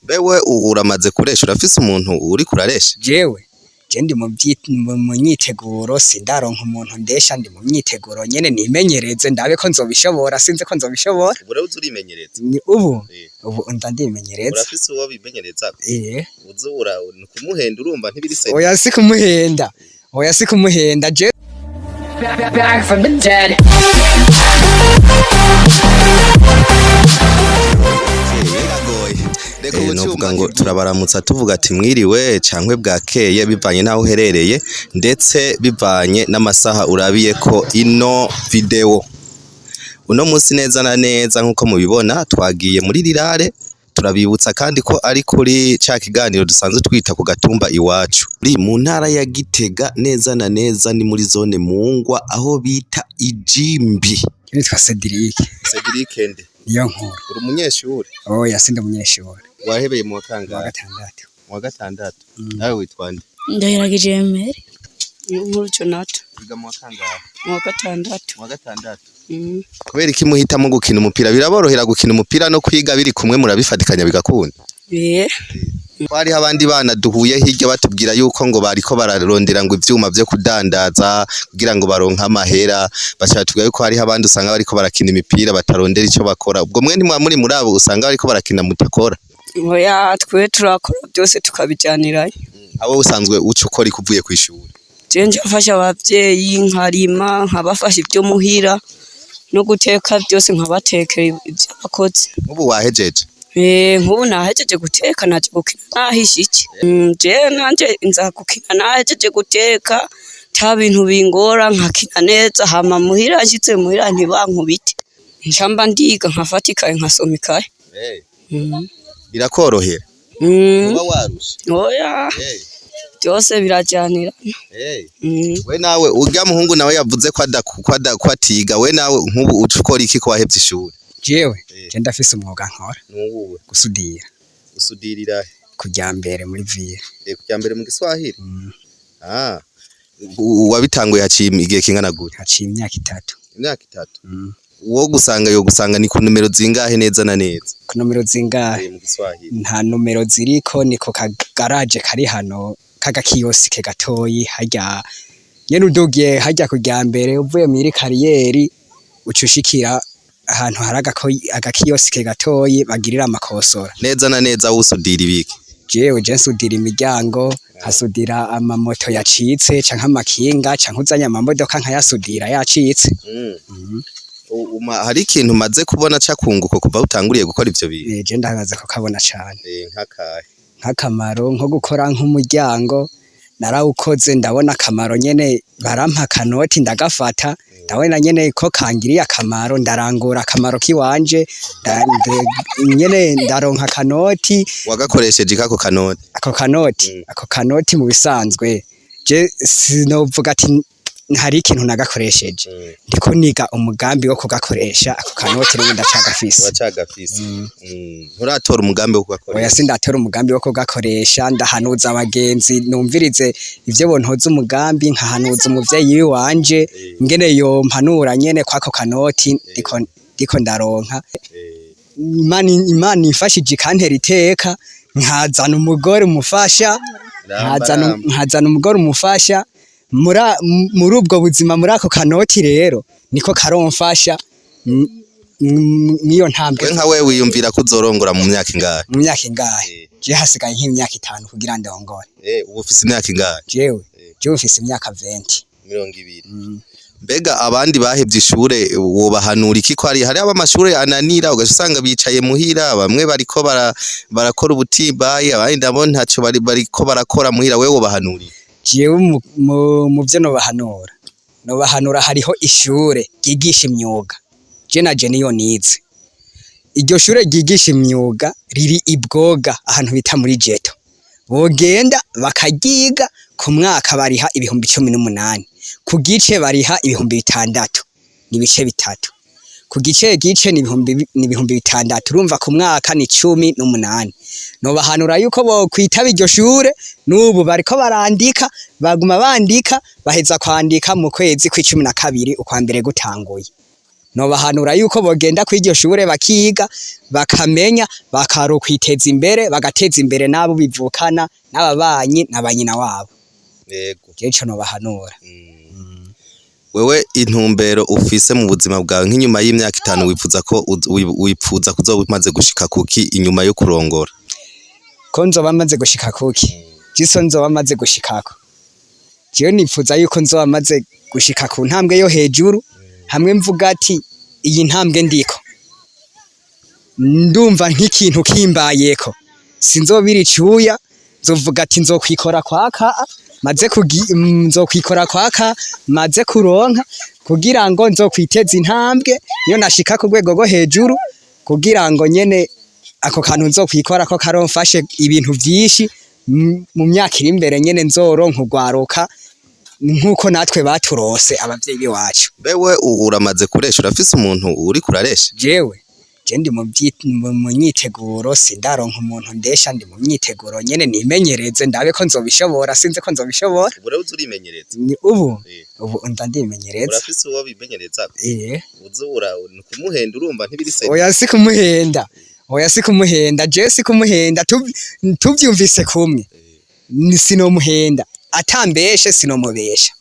Bewe uramaze kuresha urafise umuntu uriko uraresha? Jewe je ndi mu myiteguro sindaronka umuntu ndesha ndi mu myiteguro nyene nimenyereze ndabe ko nzobishobora sinzi ko nzobishobora. Ubu rero uza urimenyereza? Ubu ubu nda ndimenyereza. Urafise uwo bimenyereza? Eh. Uza ura ni kumuhenda urumva ntibiri se? Oya si kumuhenda. Oya si kumuhenda je Back from the dead. Novuga ngo turabaramutsa tuvuga ati mwiriwe cankwe bwakeye bivanye n'aho uherereye ndetse bivanye n'amasaha urabiye ko ino video. Uno munsi neza na neza nkuko mubibona twagiye muri rirare turabibutsa kandi ko ari kuri ca kiganiro dusanzwe twita ku gatumba iwacu. Uri mu ntara ya Gitega neza na neza ni muri zone Mungwa aho bita Ijimbi. Nitwa Cedric. Cedric nde? Niyo nkuru. Uri umunyeshure? Oya sindi umunyeshure. Wahebeye mu wa Mu wa kangahe? gatandatu. Mu wa gatandatu. Nawe witwa nde? Ndahiragije Emeri Nkuru Jonathan. Wiga mu wa kangahe? Mu wa gatandatu. Mu wa gatandatu. Kubera iki muhitamo gukina umupira? Biraborohera gukina umupira no kwiga biri kumwe murabifatikanya bigakunda? Eh. Hariho abandi bana duhuye hirya batubwira yuko ngo bariko bararondera ngo ivyuma vyo kudandaza kugira ngo baronke amahera, baca batubwira yuko hariho abandi usanga bariko barakina imipira batarondera ico bakora. Ubwo mwe ntimwa muri muri abo usanga bariko barakina mutakora? Oya twe turakora byose tukabijanirayo. Abo usanzwe uca ukora iki uvuye kw'ishure? Je njafasha abavyeyi nkarima nkabafasha ivyo muhira no guteka byose nkabatekera ivyo bakoze. Nk'ubu wahejeje? Nk'ubu nahejeje guteka naje gukina nahishe iki. Je nanje nza gukina nahejeje guteka ta bintu bingora nkakina neza hama muhira nshitse muhira ntibankubite. Nca ndiga nkafata ikaye nkasoma ikaye. Birakorohera? Uba warushe? Oya. Byose birajyanirana. We nawe urya muhungu nawe yavuze ko ko atiga, we nawe nk'ubu uca ukora iki ko wahevye ishure? Jewe je ndafise umwuga nkora. Nuwuwe? Gusudira. Usudirira he? Kujya mbere muri ville. Kujya mbere mu Giswahili? Ah. Wabitanguye haciye igihe kingana gute? Haciye imyaka itatu. Imyaka itatu. Uwo gusanga yo gusanga ni ku numero zingahe neza na neza? Ku numero zingahe? Mu Giswahili. Nta numero ziriko niko kagaraje kari hano kagakiyosike gatoyi harya nyene udugiye harya kujya mbere uvuye muri kariyeri ucushikira ahantu hari agakiyosike gatoyi bagirira amakosora. Neza na neza wusudira ibiki? Jewe je nsudira imiryango, nkasudira amamoto yacitse canke amakinga canke uzanye amamodoka nkayasudira yacitse. Hari ikintu umaze kubona cakunguko kuva utanguriye gukora ivyo bintu? Je ndabaza ko kabona cane. Nkakahe? Nk'akamaro nko gukora nk'umuryango narawukoze ndabona akamaro nyene barampa akanoti ndagafata ndabona nyene ko kangiriye akamaro ndarangura akamaro kiwanje nyene ndaronka akanoti. Wagakoresheje kako kanoti? Ako kanoti, ako kanoti mu bisanzwe je sinovuga ati hari ikintu nagakoresheje. Ndiko niga umugambi wo kugakoresha ako kanoti rero ndacagafise. Uracagafise. Nturatora umugambi wo kugakoresha? Oya sindatora umugambi wo kugakoresha, ndahanuza abagenzi numvirize ivyo bontoza umugambi nkahanuza umuvyeyi wanje ngene yompanura nyene kwako kanoti ndiko ndaronka. Imana imfashije ikantera iteka nkazana umugore umufasha, nkazana umugore umufasha muri ubwo buzima muri ako kanoti rero niko karomfasha niyo ntambwe. We nka we wiyumvira ko uzorongora mu myaka ingahe? Mu myaka ingahe? Je hasigaye nk'imyaka itanu kugira ndongore. Ubu ufise imyaka ingahe? Jewe mfise imyaka 20. 20. Mbega abandi bahevye ishure wobahanura iki ko hari abamashure ananira ugaca usanga bicaye muhira bamwe bariko barakora ubutimbayi abandi nabo ntaco bariko barakora muhira, wewe wobahanura iki? Jewe mu vyo nobahanura hariho ishure ryigisha imyuga. Je naje niyo nize. Iryo shure ryigisha imyuga riri ibwoga ahantu bita muri Jeto. Bogenda bakaryiga ku mwaka bariha 18,000. Ku gice bariha 6,000. Ni ibice bitatu. Ku gice gice ni 6,000. Urumva ku mwaka ni 18. Nobahanura yuko bokwitaba iryo shure n'ubu bariko barandika baguma bandika baheza kwandika mu kwezi kw'icumi na kabiri ukwa mbere gutanguye. Nobahanura yuko bogenda kw'iryo shure bakiga, bakamenya, bakarokwiteza imbere, bagateza imbere n'abo bivukana, n'ababanyi na banyina wabo. Yego. Jewe ico nobahanura. Wewe intumbero ufise mu buzima bwawe nk'inyuma y'imyaka 5 wifuza ko wipfuza kuzoba umaze gushika kuki inyuma yo kurongora? Ko nzoba maze gushika kuki? Jiso nzoba maze gushikako. Jewe nipfuza yuko nzoba maze gushika ku ntambwe yo hejuru, hamwe mvuga ati iyi ntambwe ndiko ndumva nk'ikintu kimbayeko, sinzobira icuya, nzovuga ati nzokwikora kwaka maze nzokwikora kwaka maze kuronka kugira ngo nzokwiteza intambwe niyo nashika ku rwego rwo hejuru, kugira ngo nyene ako kantu nzokwikora ko karomfashe ibintu vyinshi mu myaka iri imbere, nyene nzoronka urwaruka nkuko natwe baturose abavyeyi biwacu. Bewe uramaze kuresha? Urafise umuntu uri kuraresha? Jewe je ndi mu myiteguro, sindaronka umuntu ndesha, ndi mu myiteguro nyene nimenyereze ndabe ko nzobishobora, sinzi ko nzobishobora. Ubu rero urimenyereza? Ni ubu ubu nda ndimenyereza. Urafise uwo bimenyereza? Eh. Uzura ni kumuhenda, urumva ntibiri se? Oya, si kumuhenda, oya, si kumuhenda, je si kumuhenda, tuvyumvise kumwe ni sinomuhenda, atambeshe sinomubesha.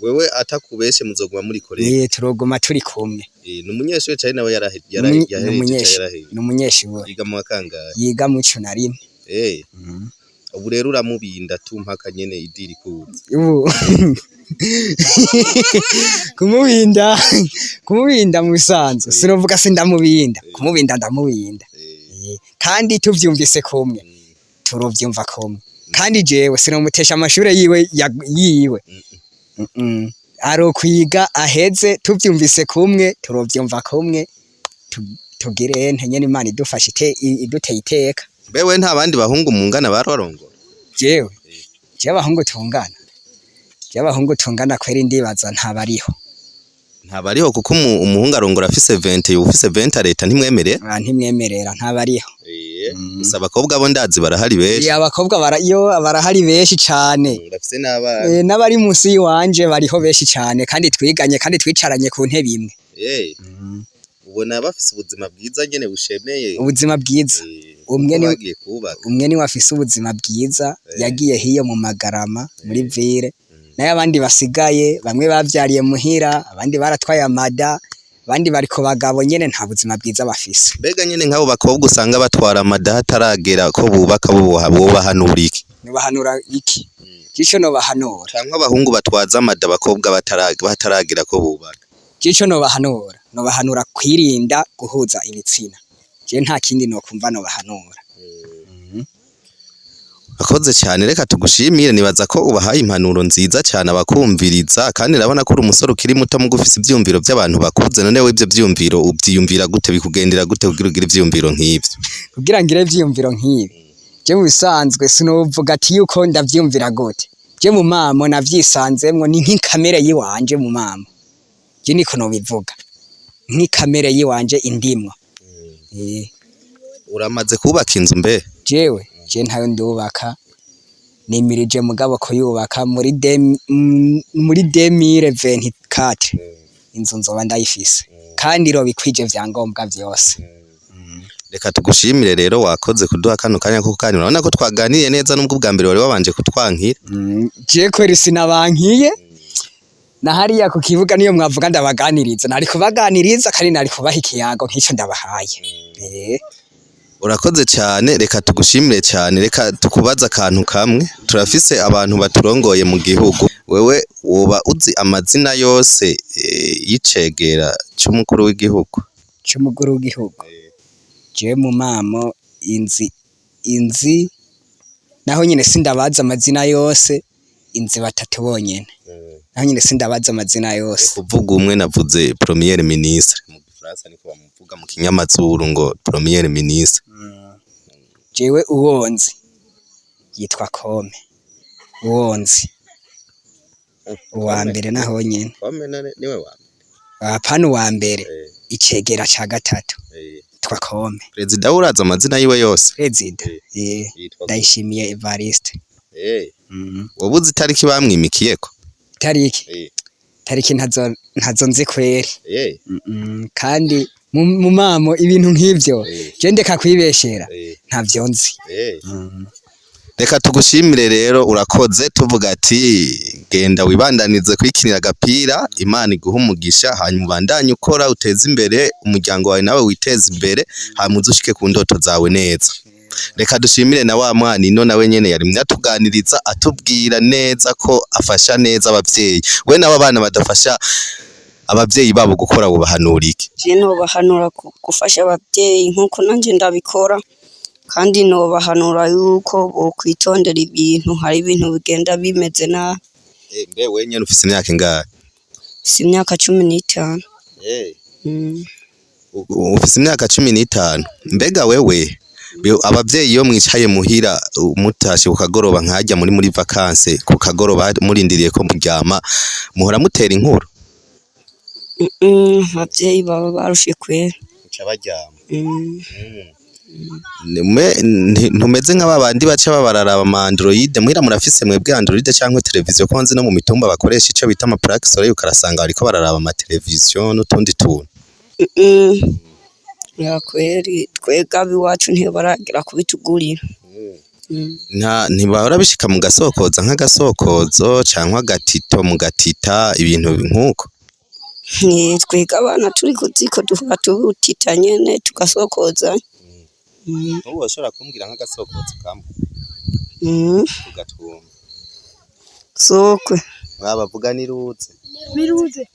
Wewe atakubeshe muzoguma muri collègue? Eh, turoguma turi kumwe. Ni umunyeshuri cyane nawe Ni umunyeshuri. Yarahejeje? Ni umunyeshuri. Yiga mu wa kangahe? Yiga mu 11. Ubu rero uramubinda tumpaka nyene idiri kuza? Ubu kumubinda mu bisanzwe sinovuga sindamubinda, kumubinda ndamubinda. Kandi tuvyumvise kumwe, turovyumva kumwe, kandi jewe sinomutesha amashure yiwe yiwe. Arokwiga aheze, tuvyumvise kumwe turovyumva kumwe, tugire ente nyene Imana idufashe iduteye iteka. Bewe nta bandi bahungu mungana bararongora? Jewe abahungu tungana kweri ndibaza ntabariho. Ntabariho kuko umuhungu arongora afise 20, ufise 20 leta ntimwemerera. Ah, ntimwemerera, ntabariho. Gusa abakobwa bo ndazi barahari benshi. Iya, abakobwa iyo barahari benshi cane. Bafise n'abana. N'abari munsi yiwanje bariho benshi cane, kandi twiganye, kandi twicaranye ku ntebe imwe. Ubona bafise ubuzima bwiza nyene bushemeye? Ubuzima bwiza. Umwe Kuko bagiye kubaka. Umwe niwe afise ubuzima bwiza, yagiye hiyo mu Magarama muri ville, nayo abandi basigaye bamwe bavyariye muhira, abandi baratwaye amada, abandi bari ku bagabo nyene, nta buzima bwiza bafise. Mbega nyene nk'abo bakobwa usanga batwara amada hataragera ko bubaka, bo bobahanura iki? Nobahanura iki? Jico nobahanura Canke abahungu batwaza amada abakobwa bataragira ko bubaka? Jico nobahanura kwirinda guhuza ibitsina. Je nta kindi nokumva nobahanura. Akoze cyane, reka tugushimire. Nibaza ko ubahaye impanuro nziza cyane abakumviriza, kandi ndabona ko uri umusore ukiri muto mu gufise ivyumviro by'abantu bakuze. None we ivyo vyumviro uvyiyumvira gute? Bikugendera gute kugira ugire ivyumviro nk'ivyo? Kugira ngire ivyiyumviro nk'ibi, je mu bisanzwe sinovuga ati yuko ndavyiyumvira gute. Je mu mamo navyisanzemwo, ni nk'ikamere yiwanje mu mamo, je niko nobivuga, nk'ikamere yiwanje indimwo. Uramaze kubaka inzu mbe? Jewe je ntayo ndubaka, nimirije mugabo kuyubaka muri 2024, inzu nzoba ndayifise kandi iroba ikwije vyangombwa vyose. Reka tugushimire rero, wakoze kuduha kano kanya ko kuganira. Urabona ko twaganiriye neza nubwo ubwa mbere wari wabanje kutwankira. Je kweri sinabankiye, na hariya ku kibuga niyo mwavuga ndabaganiriza, nari kubaganiriza kandi nari kubaha ikiyago nk'ico ndabahaye. Urakoze cyane, reka tugushimire cyane. Reka tukubaze akantu kamwe. Turafise abantu baturongoye mu gihugu. Wewe woba uzi amazina yose y'icegera c'umukuru w'igihugu? C'umukuru w'igihugu, je mu mamo inzi naho nyene sindabaza amazina yose, inzi batatu bonyene, naho nyene sindabaza amazina yose. Kuvuga umwe, navuze premier ministre. Mu gifaransa niko bamuvuga, mu kinyamazuru ngo premier ministre. Jewe uwonzi yitwa Kome, uwonzi uwa mbere naho nyene. Kome niwe wa Apana uwa mbere, icegera ca gatatu yitwa Kome. Perezida urazi amazina yiwe yose? Perezida, Yitwa Ndayishimiye Evariste. Woba uzi itariki bamwimikiyeko? Itariki? Tariki ntazo ntazo nzi kweri. Eh. Kandi mu mamo ibintu nk'ivyo je ndeka kwibeshera, ntavyo nzi. Reka tugushimire rero, urakoze. Tuvuga ati genda wibandanize kwikinira agapira, Imana iguha umugisha, hanyuma ubandanye ukora, uteze imbere umuryango wawe, nawe witeze imbere, hanyuma uze ushike ku ndoto zawe neza. Reka dushimire na wa mwana ino, nawe nyene yarimye atuganiriza, atubwira neza ko afasha neza abavyeyi. We nawe, abana badafasha abavyeyi babo gukora bubahanura iki? Je nobahanura gufasha abavyeyi nkuko nanje ndabikora, kandi nobahanura yuko bokwitondera ibintu, hari ibintu bigenda bimeze nabi. Mbe we nyene ufise imyaka ingahe? Si imyaka 15. Ufise imyaka 15. Mbega wewe, abavyeyi iyo mwicaye muhira, mutashe ku kagoroba, nkajya muri vacances, ku kagoroba murindiriye ko muryama, muhora mutera inkuru? Abavyeyi baba barushe kwera. Muca baryama. Ntumeze nka babandi baca babararaba ama Android muhira? Murafise mwebwe Android canke televiziyo? Ko nzi no mu mitumba bakoresha ico bita ama plaques solaires, ukarasanga bariko bararaba ama televiziyo n'utundi tuntu. Ya kweri, twebwe abiwacu ntibaragira kubitugurira. Nta ntibahora bishika mu gasokoza, nk'agasokozo canke agatito mu gatita, ibintu nk'uko? Twebwe abana turi ku ziko duhora tubutita nyene, tugasokoza. Ubu woshobora kumbwira nk'agasokozo kamwe tugatwumva? Sokwe. Mwabavuga niruze. Biruze.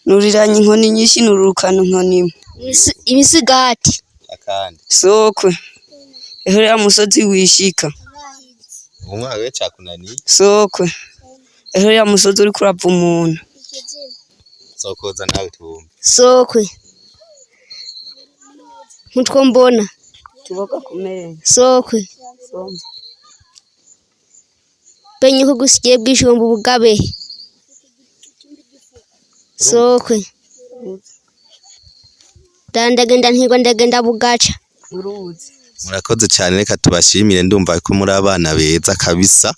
Nuriranye inkoni nyinshi, nururukana inkoni imwe. Imisigati. Akandi. Sokwe. Eho ya musozi wishika. Umwaka we cakunaniye. Sokwe. Eho ya musozi uriko urava umuntu. Sokoza nawe twumve. Sokwe. Nkutwo mbona. Tuboga kumenya. Sokwe. Soma. Benye ko gusigiye bwishomba ubugabe. Sokwe. Ndagenda ntigwa, ndagenda bugaca. Uruzi. Murakoze cyane, reka tubashimire. Ndumva ko muri abana beza kabisa,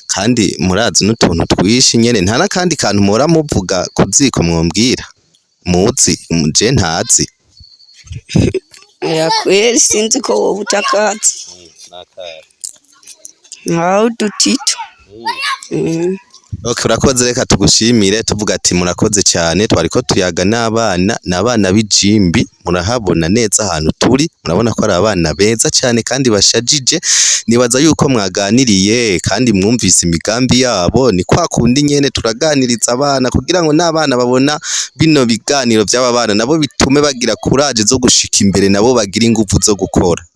kandi murazi n'utuntu twishi nyene. Nta n'akandi kantu muhora muvuga ku ziko mwombwira muzi je ntazi? Ya kweri, sinzi ko woba utakazi. Nkaho udutito. Okay, urakoze, reka tugushimire, tuvuga ati murakoze cyane. Twariko tuyaga n'abana, n'abana b'ijimbi. Murahabona neza ahantu turi, murabona ko ari abana beza cyane kandi bashajije. Nibaza yuko mwaganiriye kandi mwumvise imigambi yabo. Ni kwa kundi nyene turaganiriza abana kugira ngo n'abana babona bino biganiro by'aba bana, nabo bitume bagira courage zo gushika imbere, nabo bagira inguvu zo gukora.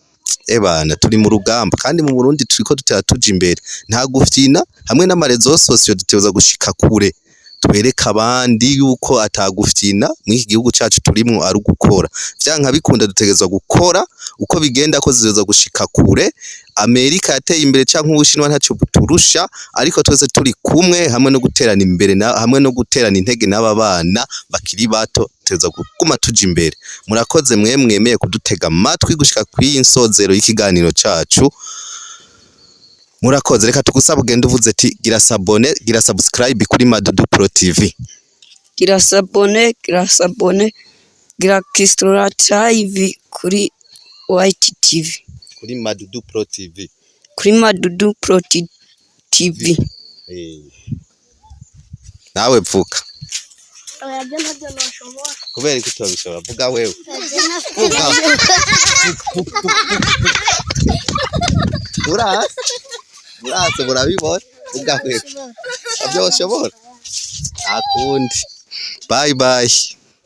Ebana, turi mu rugamba, kandi mu Burundi turiko dutera tuja imbere, nta gufyina. Hamwe n'ama réseaux sociaux duteza gushika kure, twereka abandi yuko atagufyina mw'iki gihugu cacu turimwo, ari ugukora. Vyanka bikunda dutegerezwa gukora uko bigenda ko zizeza gushika kure. Amerika yateye imbere canke Ubushinwa ntaco buturusha, ariko twese turi kumwe, hamwe no guterana imbere na, hamwe no guterana intege n'aba bana bakiri bato, tutegerezwa kuguma tuja imbere. Murakoze mwe mwemeye kudutega amatwi gushika kw'iyi nsozero y'ikiganiro cacu, murakoze. Reka tugusaba ugende uvuze ati gira s'abonner, gira subscribe kuri Madudu Pro TV. Gira s'abonner, gira s'abonner, gira kisiturayive kuri White TV. Kuri Madudu Pro TV. Kuri Madudu Pro TV. Nawe vuga. Oya, byo ntabyo nashobora. Kubera ko utobishobora, vuga wewe, vuga. Urase, urase, murabibona. Vuga wewe, ntabyo ushobora, nta kundi. Bye bye.